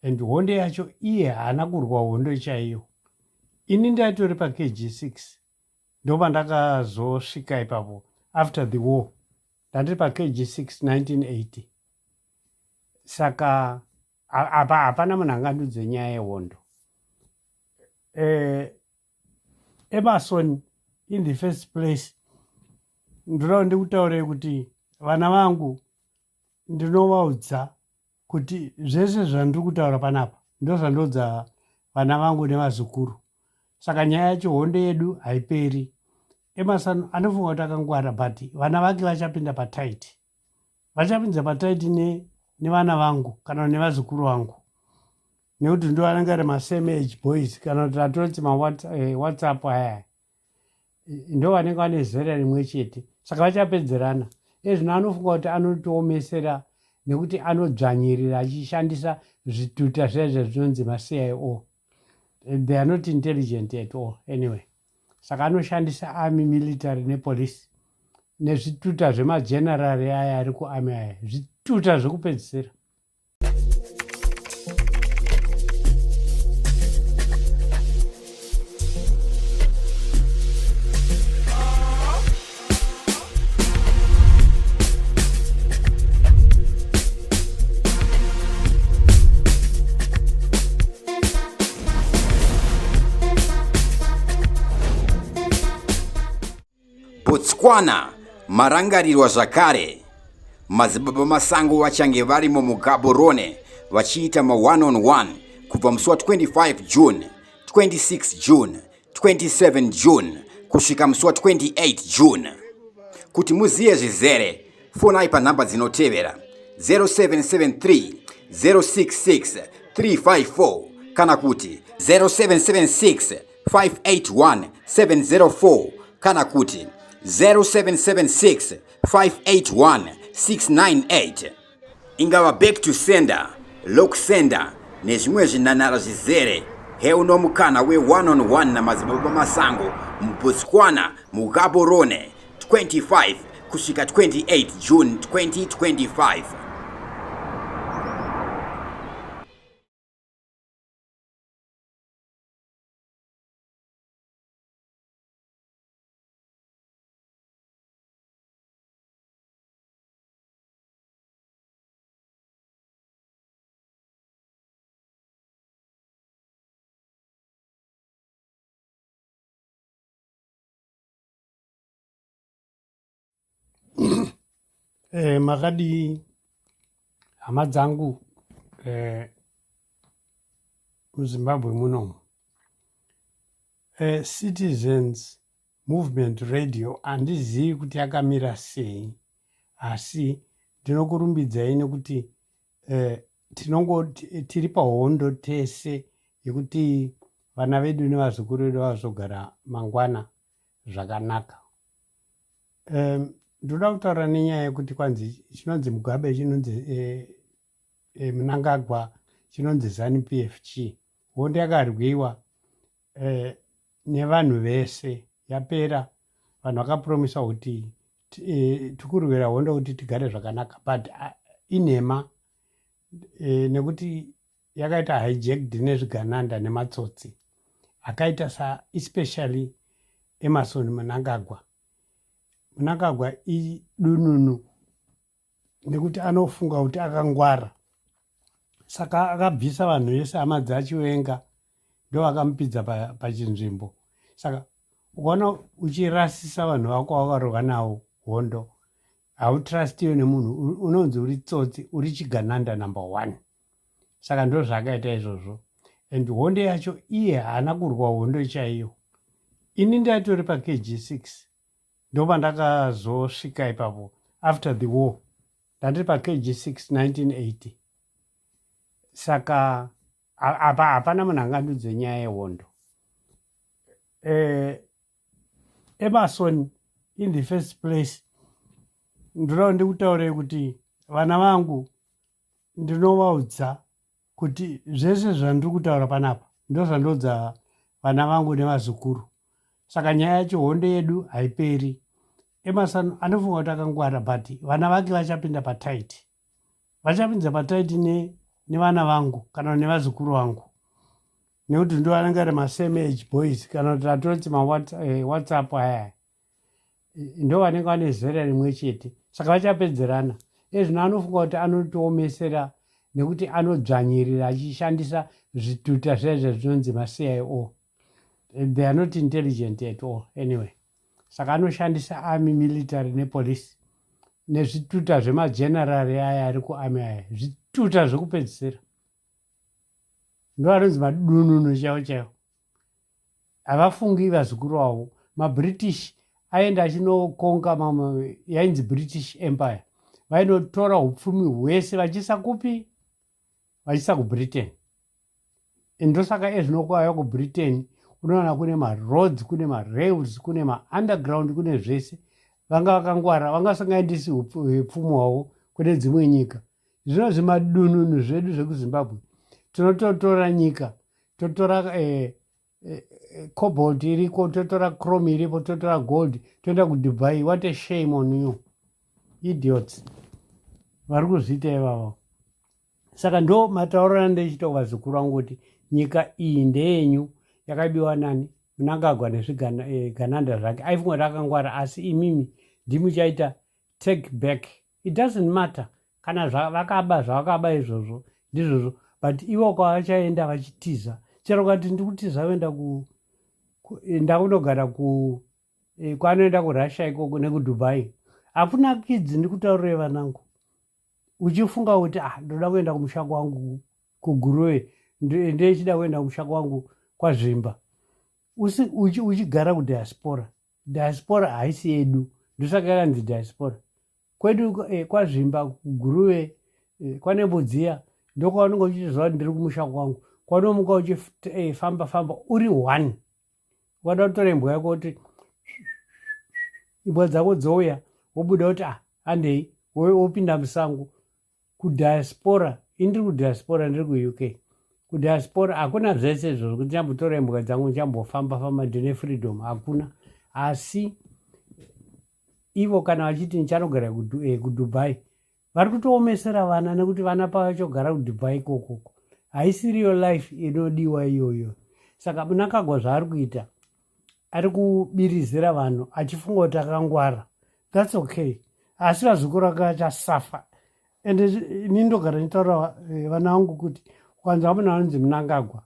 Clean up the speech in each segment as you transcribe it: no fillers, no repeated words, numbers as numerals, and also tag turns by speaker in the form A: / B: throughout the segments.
A: And hondo yacho iye haana kurwa hondo chaiyo. Ini ndaitori paKG 6 ndopandakazosvika ipapo after the war. Ndandiri paKG 6 1980. Saka apa hapana munhu angandudze nyaya yehondo. Emerson in the first place ndinoda ndikutaurei kuti vana vangu ndinovaudza kuti zvese zvandiri kutaura panapa ndozvandoudza vana vangu nevazukuru. Saka nyaya yacho hondo yedu haiperi. Emerson anofunga kuti akangwara but vana vake vachapinda patight. Vachapinza patight nevana vangu kana nevazukuru vangu. Nekuti ndo anenge ari masame age boys kana kuti atoti maWhatsApp aya. Ndo vanenge vane zera rimwe chete. Saka vachapedzerana. Ezvino anofunga kuti anotiomesera nekuti anodzvanyirira achishandisa zvituta zviya zvinonzi maCIO. They are not intelligent at all anyway. Saka anoshandisa army, military nepolice nezvituta zvemagenerari aya ari kuarmy aya, zvituta zvekupedzisira.
B: Botswana marangarirwa zvakare. Madzibaba Masango vachange varimo muGaborone vachiita ma one on one kubva musi wa 25 June, 26 June, 27 June kusvika musi wa 28 June. Kuti muziye zvizere, fonai panhamba dzinotevera 0773 066 354 kana kuti 0776 581 704 kana kuti 0776 581 698. Ingava back to sender, lock sender nezvimwe zvinanara zvizere. Heuno mukana we one on one naMadzibaba Masango muBotswana muGaborone 25 kusvika 28 June 2025.
A: Makadii hama dzangu muZimbabwe munomu. Citizens Movement Radio handizivi kuti yakamira sei, asi ndinokurumbidzai nekuti tinongo tiri pahondo tese yekuti vana vedu nevazukuru vedu vazogara mangwana zvakanaka. Ndoda kutaura nenyaya yekuti kwanzi chinonzi Mugabe, chinonzi Mnangagwa, chinonzi ZANU PF chii. Hondo yakarwiwa nevanhu vese yapera. Vanhu vakapromisa kuti tikurwira hondo kuti tigare zvakanaka, but inhema nekuti yakaita hijacked nezvigananda nematsotsi akaita sa especially Emerson Mnangagwa. Mnangagwa idununu nekuti anofunga kuti akangwara, saka akabvisa vanhu vese hama dzaChiwenga ndo vakamupidza pachinzvimbo. Saka ukaona uchirasisa vanhu vako wakarwa navo hondo, hautrustiwe nemunhu, unonzi uri tsotsi, uri chigananda number 1. Saka ndo zvaakaita izvozvo. And hondo yacho iye haana kurwa hondo chaiyo. Ini ndaitori paKG 6 ndopandakazosvika ipapo after the war. Ndandiri paKG 6 1980. Saka apa hapana munhu angandudze nyaya yehondo. Emerson in the first place ndinoda ndikutaurei kuti vana vangu ndinovaudza kuti zvese zvandiri kutaura panapa ndozvandoudza vana vangu nevazukuru. Saka nyaya yacho hondo yedu haiperi. Emerson anofunga kuti akangwara, but vana vake vachapinda patight. Vachapinza patight nevana vangu kana nevazukuru vangu, nekuti ndo anenge ari masame age boys, kana kuti atoti maWhatsApp aya, ndo vanenge vane zera rimwe chete, saka vachapedzerana. Ezvino anofunga kuti anotiomesera nekuti anodzvanyirira achishandisa zvituta zvaizvo zvinonzi maCIO. They are not intelligent at all anyway. Saka anoshandisa army, military nepolice nezvituta zvemagenerari aya ari kuarmy aya, zvituta zvekupedzisira, ndo anonzi madununu chaivo chaivo. Havafungi vazukuru vavo. MaBritish aenda achinokonka mamwe, yainzi British Empire, vainotora upfumi hwese vachiisa kupi? Vachiisa kuBritain. Ndosaka ezvino kwauya kuBritain unoona kune maroads, kune marails, kune maunderground, kune zvese. Vanga vakangwara, vanga vasingaendisi upfumi hwavo kune dzimwe nyika. Zvino zvimadununu zvedu zvekuZimbabwe, tinototora nyika, totora cobalt iriko, totora chrome iripo, totora gold, toenda kuDubai. What a shame on you idiots vari kuzviita ivavo. Saka ndo matauriro andichiita kuvazukuru vangu kuti nyika iyi ndeyenyu. Yakabiwa nani? Mnangagwa nezvigananda zvake. Aifunga kuti akangwara, asi imimi ndimuchaita take back. It doesn't matter kana vakaba zvavakaba izvozvo, ndizvozvo, but ivo kwavachaenda vachitiza, chero kati ndikutiza kuenda ndakunogara kwanoenda kuRussia ikoko nekuDubai, hakuna kidzi. Ndikutaurire vanangu, uchifunga kuti, "Ah, ndoda kuenda kumusha kwangu kuGuruve, ndechida kuenda kumusha kwangu kwaZvimba," uchigara kudiaspora. Diaspora haisi yedu, ndosaka yakanzi diaspora. Kwedu kwaZvimba, kuGuruve, kwaNembudziya, ndokwaunenge uchitoziva kuti ndiri kumusha kwangu, kwaunomuka uchifamba famba uri one. Ukada kutora imbwa yako, kuti imbwa dzako dzouya, wobuda kuti, "Ah, handei," wopinda musango. Kudiaspora, indiri kudiaspora, ndiri kuUK. Kudiaspora hakuna zvese izvozvo kuti ndichambotora imbwa dzangu, ndichambofamba famba, ndine freedom, hakuna. Asi ivo kana vachiti ndichanogara kuDubai, vari kutoomesera vana, nekuti vana pavachogara kuDubai ikokoko, haisiriyo life inodiwa iyoyo. Saka Mnangagwa zvaari kuita, ari kubirizira vanhu achifunga kuti akangwara. That's okay, asi vazukuru vake vachasafa. Ende ini ndogara nditaura vana vangu kuti ukanzwa munhu anonzi Mnangagwa,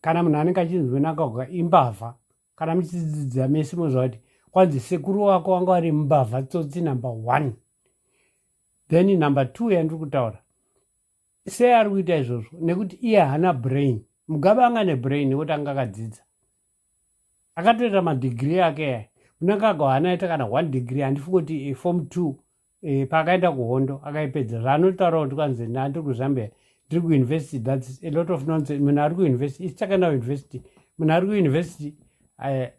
A: kana munhu anenge achinzi Mnangagwa, imbavha. Kana muchidzidzidza mese, moziva kuti kwanzi sekuru wako wanga vari mbavha, tsotsi number one. Then number two yandiri kutaura, sei ari kuita izvozvo? Nekuti iye haana brain. Mugabe anga nebrain nekuti anga akadzidza, akatoita madegree ake aya. Mnangagwa haana ita kana one degree. Handifungi kuti form two paakaenda kuhondo akaipedza. Zvaanotaura kuti kwanzi ndandiri kuZambia, ndiri kuuniversity, that's a lot of nonsense. Munhu ari kuuniversity, isi takaenda kuuniversity, munhu ari kuuniversity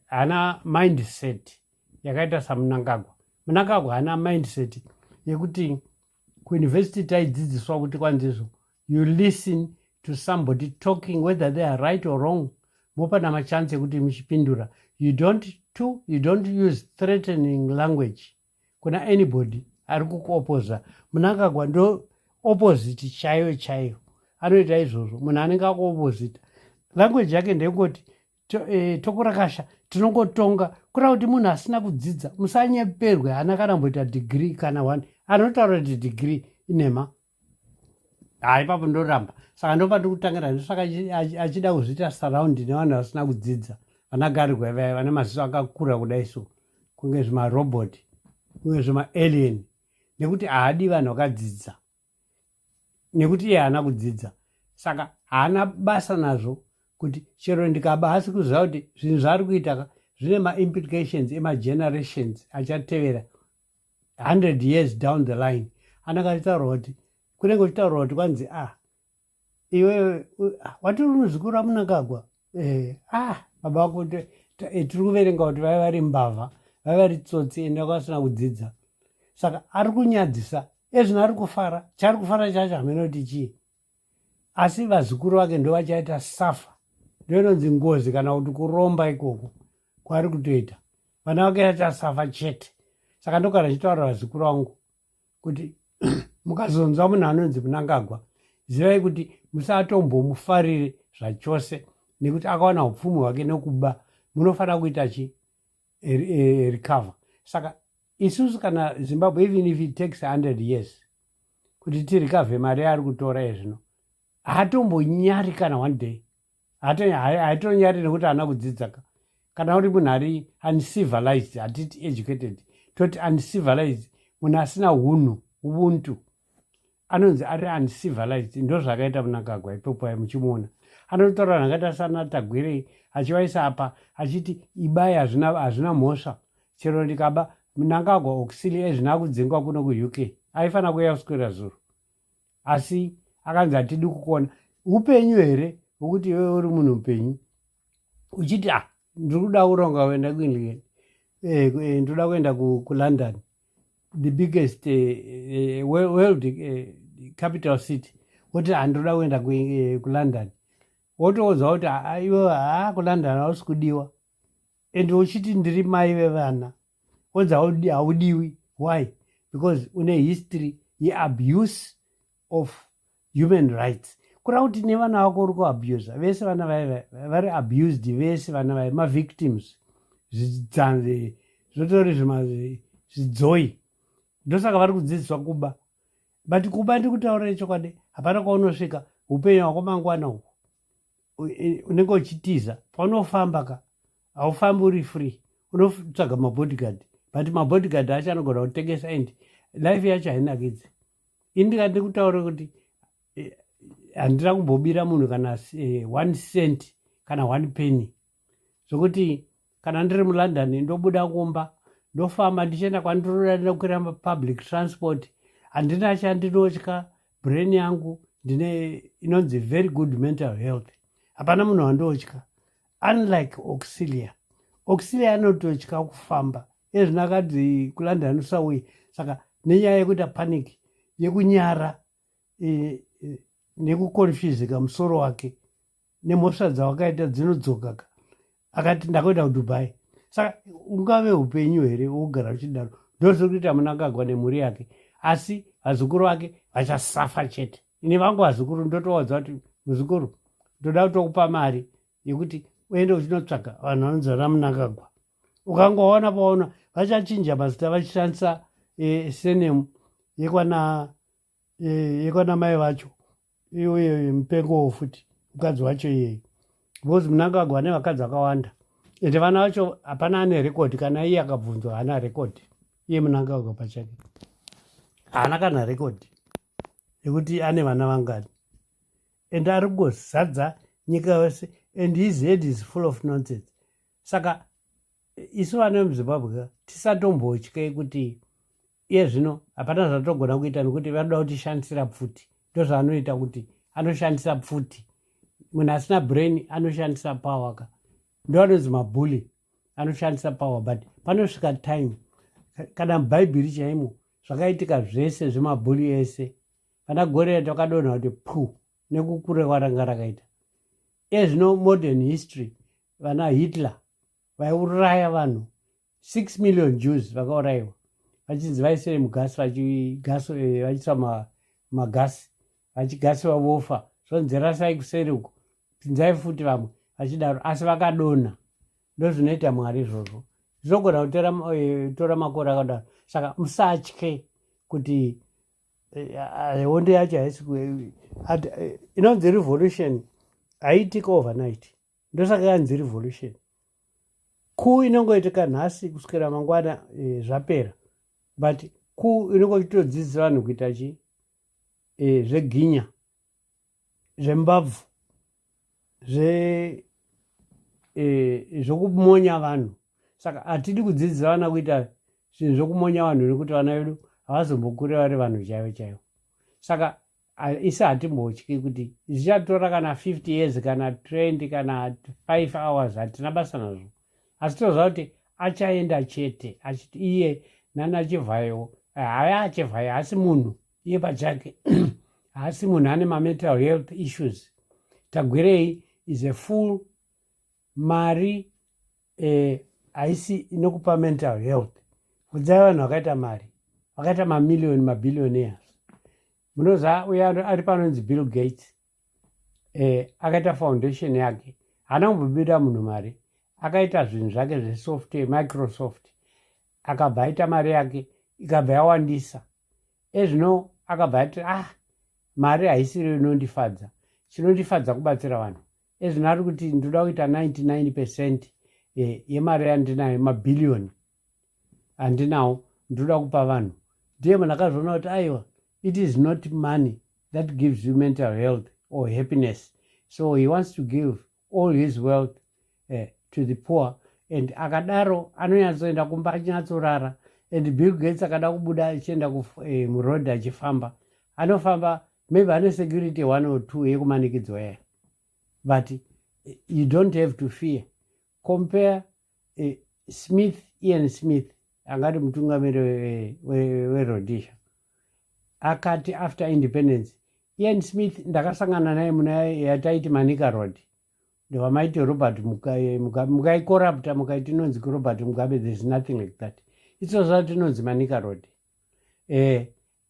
A: haana mindset yakaita saMnangagwa. Mnangagwa haana mindset yekuti kuuniversity taidzidziswa kuti kwanzizvo you listen to somebody talking, whether they are right or wrong, mopana machances ekuti muchipindura. You don't, two, you don't use threatening language kuna anybody ari kukuopoza. Mnangagwa ndo opposite chaiyo chaiyo, anoita izvozvo. Munhu anenge akuopposita, language yake ndeyekungoti tokurakasha, tinongotonga, kureva kuti munhu asina kudzidza. Musanyeperwe, haana kana mboita degree kana one. Anotaura kuti degree inema, ha, ipapo ndoramba. Saka ndopandikutangira. Ndosaka achida kuzviita surround nevanhu vasina kudzidza, vanagarigwa vaya vane maziso akakura kudai so, kunge zvimarobot, kunge zvimaalien, nekuti haadi vanhu vakadzidza, nekuti iye haana kudzidza. Saka haana basa nazvo kuti chero ndikaba, asi kuziva kuti zvinhu zvaari kuita zvine maimplications emagenerations achatevera 100 years down the line. Anenge achitaurwa kuti, kunenge uchitaurwa kuti kwanzi, "Ah, iwewe watiri muzukuru aMnangagwa, ah, baba vako tiri kuverenga kuti vaiva vari mbavha, vaiva vari tsotsi, ende vakasina kudzidza." Saka ari kunyadzisa ezvino, ari kufara. Chaari kufara chacho hamene kuti chii, asi vazukuru vake ndo vachaita suffer. Ndo inonzi ngozi kana kuti kuromba ikoko kwaari kutoita. Vana vake vachasuffer chete. Saka ndogara chitaura vazukuru vangu kuti mukazonzwa munhu anonzi Mnangagwa Zivai kuti musatombomufarire zvachose nekuti akawana upfumi hwake nekuba. Munofanira kuita chi recover. Saka isusu kana Zimbabwe, even if it takes 100 years kuti tirecover mari yaari kutora ezvino, haatombonyari kana one day. Haitonyari nekuti haana kudzidza ka. Kana uri munhu ari uncivilized, hatiti educated, toti uncivilized, munhu asina hunhu, ubuntu, anonzi ari uncivilized. Ndo zvakaita Mnangagwa ipopo. Ai muchimuona anotaura vanhu akaita sana Tagwirei, achivaisa apa achiti ibai, hazvina mhosva chero ndikaba. Mnangagwa Auxilia ezvina kudzingwa kuno kuUK, aifanira kuuya kuswera zuro, asi akanzi hatidi kukuona. Upenyu here hwokuti iwe uri munhu mupenyu uchiti, ah, ndiri kuda kuronga kuenda kuEngland, ndoda kuenda kuLondon, the biggest world capital city, woti handoda kuenda kuLondon, wotoudzwa kuti iwe haa, kuLondon hausi kudiwa, and uchiti ndiri mai vevana, wonzi haudiwi. Why? Because une history yeabuse of human rights. Kureva kuti nevana vako uri kuabusa vese. Vana vai vari abused vese, vana vai mavictims, zvotori zvidzoi. Ndosaka vari kudzidziswa kuba. But kuba, ndikutaurira chokwadi, hapana kwaunosvika. Upenyu hwako mangwana uku unenge uchitiza. Paunofamba ka, haufambi uri free, unotsvaga mabodyguard, but mabodyguard acho anogona kutengesa, and life yacho hainakidzi. Ini ndikati ndikutaure kuti handina kumbobira munhu kana 1 cent kana 1 penny, zvokuti kana ndiri muLondon ndobuda kumba, ndofamba ndichienda kwandinoda, ndinokwira public transport, handina chandinotya. Brain yangu ndine inonzi very good mental health. Hapana munhu wandotya, unlike Auxilia. Auxilia anototya kufamba. Ezvino akadzi kuLondon usauye, saka nenyaya yekuita panic, yekunyara, nekukonfuzika musoro wake nemhosva dzawakaita dzinodzoka. Akati ndakuenda kuDubai. Saka ungave upenyu here wokugara uchidaro? Ndozviri kuita Mnangagwa nemhuri yake, asi vazukuru vake vachasafa chete. Ini vangu vazukuru ndotowadza kuti muzukuru, ndoda kutokupa mari yekuti uende uchinotsvaga vanhu vanonzi vana Mnangagwa. Ukangoona paona vachachinja mazita vachishandisa surname yekwana mai vacho, iyoyo mupengowo futi mukadzi wacho iyeyi, because Mnangagwa ane vakadzi vakawanda, ende vana vacho hapana ane record. Kana iye akabvunzwa, haana record. Iye Mnangagwa pachake haana kana record yekuti ane vana vangani, and ari kungozadza nyika yose, and his head is full of nonsense. Saka isu vana vemuZimbabwe tisatombotye kuti iye zvino hapana zvatogona kuita, nekuti vanoda kutishandisira pfuti. Ndozvaanoita, kuti anoshandisa pfuti. Munhu asina brain anoshandisa power ka, ndo anonzi mabully, anoshandisa power. But panosvika time, kana mubhaibheri chaimo zvakaitika zvese zvemabully ese, vana Goriati vakadonha kuti pu nekukura kwaranga rakaita. Ezvino modern history, vana Hitler vaiuraya vanhu, 6 million Jews vakaurayiwa vachinzi vaisire mugasi, vachiiswa magasi, vachigasiwa vofa, zvonzi rasai kuseri uko, pinzai futi vamwe, vachidaro, asi vakadonha. Ndozvinoita Mwari izvozvo, zvinogona kutora makore akadaro. Saka musatye kuti hondo yacho haisi inonzi revolution haiitiki overnight. Ndosaka yanzi revolution. Coup inongoitika nhasi, kuswera mangwana zvapera. But coup inongochitodzidzisa vanhu kuita chi zveginya, zvembabvu, zvokumonya vanhu. Saka hatidi kudzidzisa vana kuita zvinhu zvokumonya vanhu, nekuti vana vedu havazombokuri vari vanhu chaivo chaivo. Saka isi hatimbotyi kuti zvichatora kana 50 years, kana 20, kana 5 hours, hatina basa nazvo. Asi toziva kuti achaenda chete, achiti iye nana Chivhayo. Haya, aChivhayo haasi munhu iye pachake, haasi munhu, ane mamental health issues. Tagwirei is a fool. Mari haisi inokupa mental health. Udzai vanhu vakaita mari, vakaita mamiliyoni, mabillionaires. Munoziva uyo ari panonzi Bill Gates, akaita foundation yake, haana kumbobira munhu mari. Akaita zvinhu zvake zvesoftware, Microsoft, akabva aita mari yake, ikabva yawandisa. Ezvino akabva ati, "Ah, mari haisiriyo inondifadza, chinondifadza kubatsira vanhu." Ezvino ari kuti ndoda kuita 99% yemari yandinayo, mabhiliyoni andinawo, ndoda kupa vanhu. Ndiye munhu akazviona kuti aiwa, it is not money that gives you mental health or happiness. So he wants to give all his wealth to the poor, and akadaro anonyatsoenda kumba achinyatsorara. And Bill Gates akada kubuda achienda muroad achifamba, anofamba, maybe ane security one or two yekumanikidzwa yaya, but you don't have to fear. Compare Smith, Ian Smith, angati mutungamiri weRhodesia, akati after independence, Ian Smith ndakasangana naye muna yataiti Manica Road, ndovamaiti Robert mukaicorrupta, mukaiti inonzi Robert Mugabe. There is nothing like that. Itsozvati inonzi Manica Road.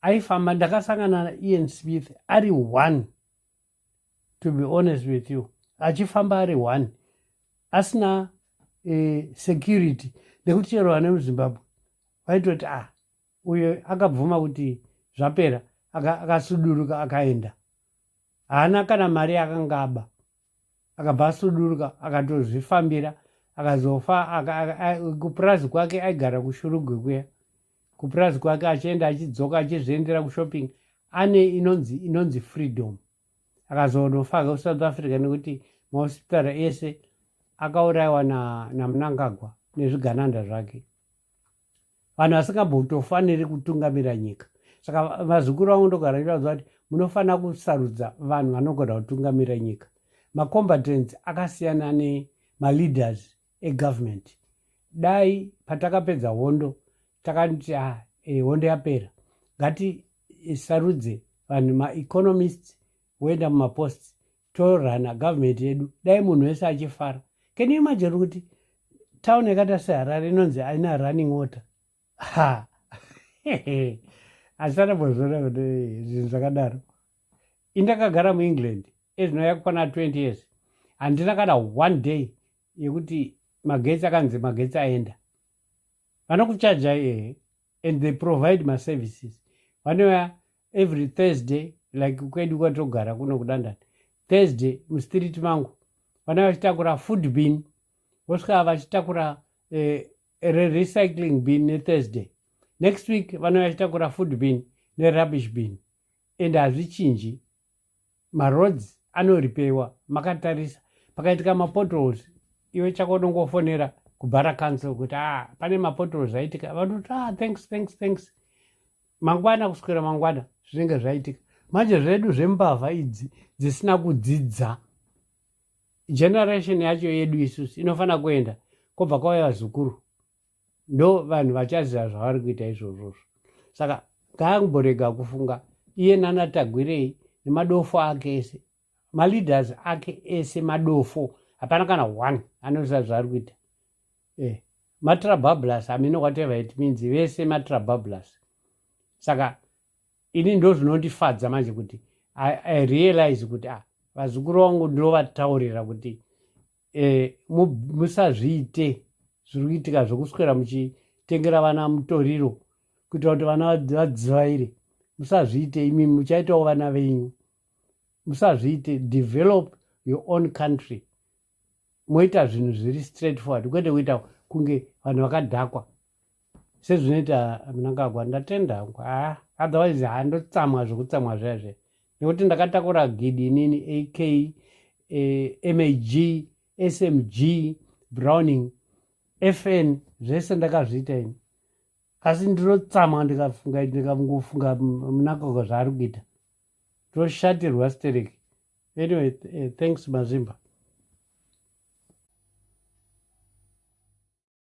A: Aifamba, ndakasangana naIan Smith ari one, to be honest with you, achifamba ari one, asina security, nekuti chero vane muZimbabwe vaitoti, "Ah, uyo akabvuma kuti zvapera." Akasuduruka akaenda, haana kana mari yakanga aba. Akabva asuduruka, akatozvifambira, akazofa kupurazi kwake. Aigara kuShurugwi kuya, kupurazi kwake, achienda achidzoka, achizviendera kushopping, ane inonzi freedom. Akazonofa kuSouth Africa nekuti mahospitari ese akaurayiwa naMnangagwa nezvigananda zvake, vanhu vasingambotofaniri kutungamira nyika. Saka vazukuru vangu ndogara ndivaudza kuti munofanira kusarudza vanhu vanogona kutungamira nyika. Macombatants akasiyana nemaleaders egovernment. Dai patakapedza hondo takati, ah, hondo yapera, ngatisarudze vanhu maeconomists voenda mumaposts, torana government yedu, dai munhu wese achifara. Can you imagine kuti town yakaita seHarare inonzi haina running water? Ha, handisandambozviona kuti zvinhu zvakadaro. Indakagara muEngland ezvino yakukwana 20 years, handina kana one day yekuti magetsi akanzi magetsi aenda. Vanokuchaja, ehe, and they provide maservices. Vanouya every Thursday, like kwedu kwatogara kuno kuLondon, Thursday mustreet mangu vanouya vachitakura food bin, vosvika vachitakura recycling bin neThursday. Next week vanouya vachitakura food bin nerubbish bin, and hazvichinji. Maroads anoripewa makatarisa. Pakaitika mapotholes, iwe chako unongofonera kuborough council kuti, "Ah, pane mapotholes aitika." Vanoti, "Ah, thanks, thanks, thanks." Mangwana, kuswera mangwana zvinenge zvaitika. Manje zvedu zvembavha idzi dzisina kudzidza, generation yacho yedu isusu inofanira kuenda, kwobva kwauya vazukuru, ndo vanhu vachaziva zvavari kuita izvozvozvo. Saka ngaamborega kufunga iye nanaTagwirei nemadofo ake ese, maleaders ake ese madofo, hapana kana one anoziva zvaari kuita. Matrabablas, I mean, whatever it means, vese matrabablas. Saka ini ndo zvinondifadza manje kuti I realize kuti, ah, vazukuru vangu ndovataurira kuti musazviite zviri kuitika zvokuswera muchitengera vana mutoriro kuitira kuti vana vadzivaire. Musazviite imi, muchaitawo vana venyu. Musazviite. Develop your own country, moita zvinhu zviri straight forward, kwete kuita kunge vanhu vakadhakwa sezvinoita Mnangagwa. Ndatenda hangu. Ha, otherwise handotsamwa zvokutsamwa zviya zviya, nekuti ndakatakura gidi inini, AK, MAG, SMG, Browning, FN, zvese ndakazviita ini, asi ndinotsamwa ndikafunga, ndikangofunga Mnangagwa zvaari kuita, ndoshatirwa stereki. Anyway, thanks, Mazimba.